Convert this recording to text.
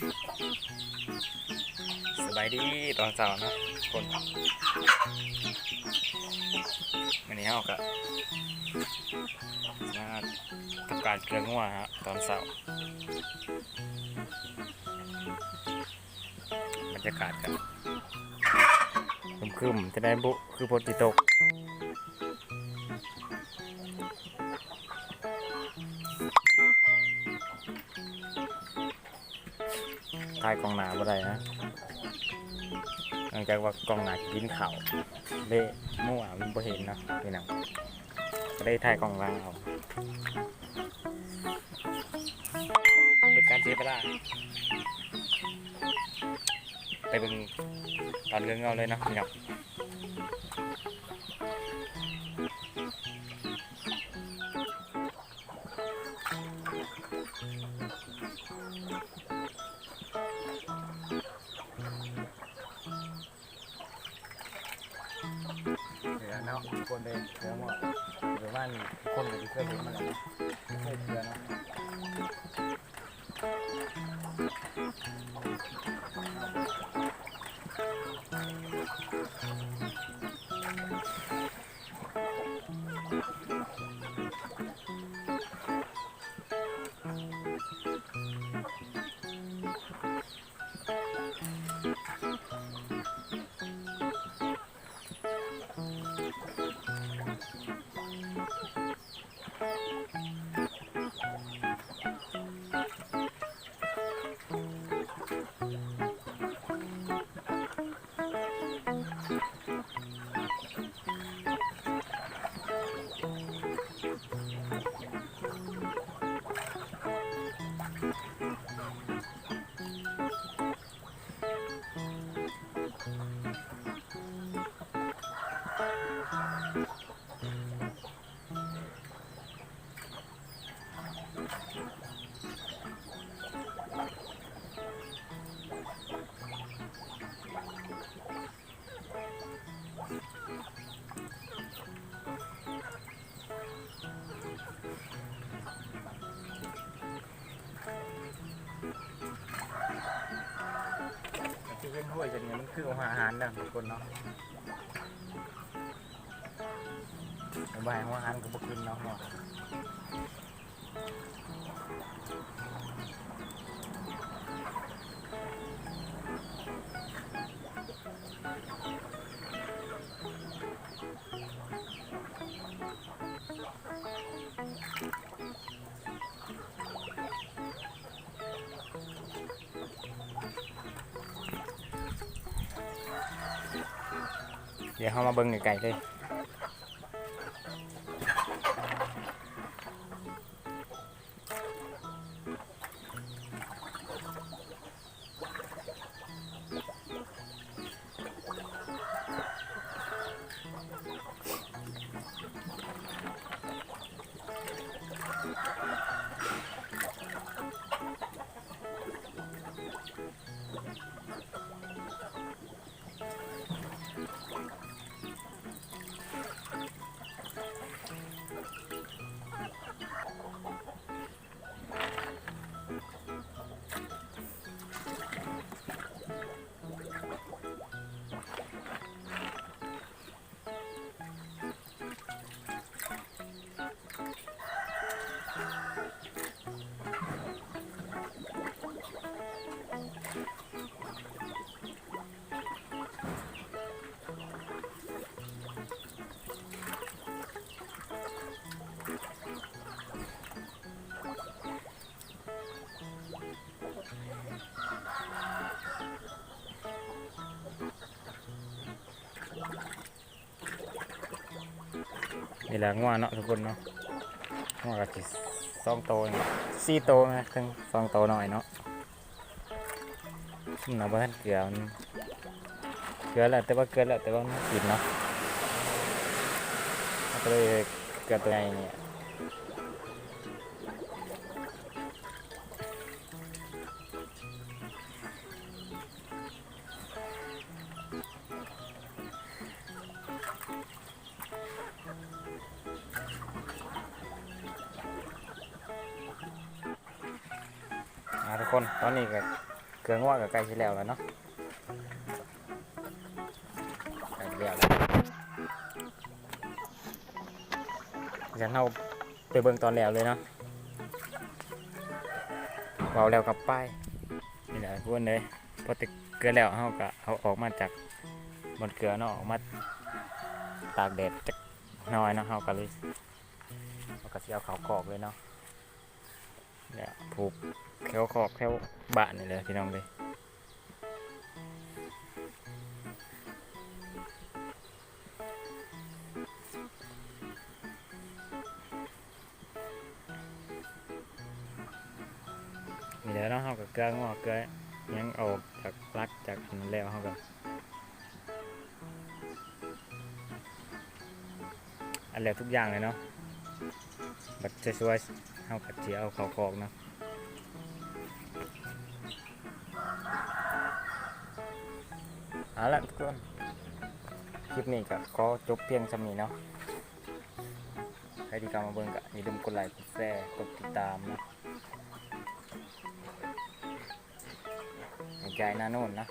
ສະບາຍດີຕອນເຊົ້າເນາະທຸກຄົນ. ມື້ນີ້ເຮົາກະມາທຳການເກືອງົວເນາະຕອນເຊົ້າ. ບັນຍາກາດກະຄຶມໆ ຈະໄດ້ບຸ ຄືຝົນຊິຕົກ. ຖ່າຍກ້ອງໜ້າບໍ່ໄດ້ນະ ເນື່ອງຈາກວ່າກ້ອງໜ້າກິນເຂົ້າເດ້ ໝູ່ອາ ມັນບໍ່ເຫັນເນາະພີ່ນ້ອງ ກໍເລີຍຖ່າຍກ້ອງຫຼັງເອົາ ເປັນການເສຍເວລາ. ໄປເບິ່ງຕອນເກີງເງົາເລີຍເນາະພີ່ນ້ອງ. ເສືອເນາະ ຄົນເດີ ເສືອໝົດ ປະມານຄົນກໍຊິເຄີຍເຫັນມາແລ້ວເນາະ ເຄີຍເສືອເນາະ. ທີ່ເຫັນຫ້ວຍເປັນຫຍັງ ມັນຄືຫົວອາຫານນະທຸກຄົນເນາະ. ບໍ່ໃຫ້ຫົວອາຫານກໍບໍ່ກິນເນາະ. ດຽວເຮົາມາເບິ່ງໃກ້ໆເລີຍ. ນີ້ລະງົວເນາະທຸກຄົນເນາະ ງົວກໍຊິສອງໂຕນີ້ ສີ່ໂຕນະ ເຖິງສອງໂຕນ້ອຍເນາະ. ມັນເອົາບໍ່ທັນເກືອ ມັນເກືອແລ້ວ ແຕ່ວ່າເກືອແລ້ວ ແຕ່ວ່າມັນກິນເນາະ ເຮົາກໍເລີຍເກືອໂຕໃຫຍ່ນີ້. ອ່າ ທຸກຄົນ ຕອນນີ້ກໍ ເກືອງົວກໍໃກ້ຊິແລ້ວແລ້ວເນາະ ໃກ້ຊິແລ້ວແລ້ວ ຊັ້ນເຮົາໄປເບິ່ງຕອນແລ້ວເລີຍເນາະ ເວົ້າແລ້ວກໍໄປ. ນີ້ແຫຼະທຸກຄົນເອີຍ ພໍແຕ່ເກືອແລ້ວ ເຮົາກໍເອົາອອກມາຈາກບ່ອນເກືອເນາະ ອອກມາຕາກແດດຈັກໜ້ອຍເນາະ ເຮົາກໍເລີຍ ເຮົາກໍຊິເອົາເຂົ້າຄອກເລີຍເນາະ. ແລ້ວຜູກແຖວຄອກແຖວບ້ານນີ້ແຫຼະພີ່ນ້ອງເອີຍ. ນີ້ແຫຼະເນາະ ເຮົາກໍເກືອງົວເກືອຫຍັງອອກຈາກຫຼັກຈາກອັນນັ້ນແລ້ວ ເຮົາກໍ ອັນແລ້ວທຸກຢ່າງເລີຍເນາະ ບັດສວຍໆ ເຮົາກໍຊິເອົາເຂົ້າຄອກເນາະ. ເອົາລະທຸກຄົນ ຄລິບນີ້ກໍຂໍຈົບພຽງສ່ຳນີ້ເນາະ ໃຜທີ່ເຂົ້າມາເບິ່ງກໍຢ່າລືມກົດໄລກ໌ ກົດແຊ ກົດຕິດຕາມເນາະ ໃຫ້ໃຈໜ້າໂນ້ນເນາະ.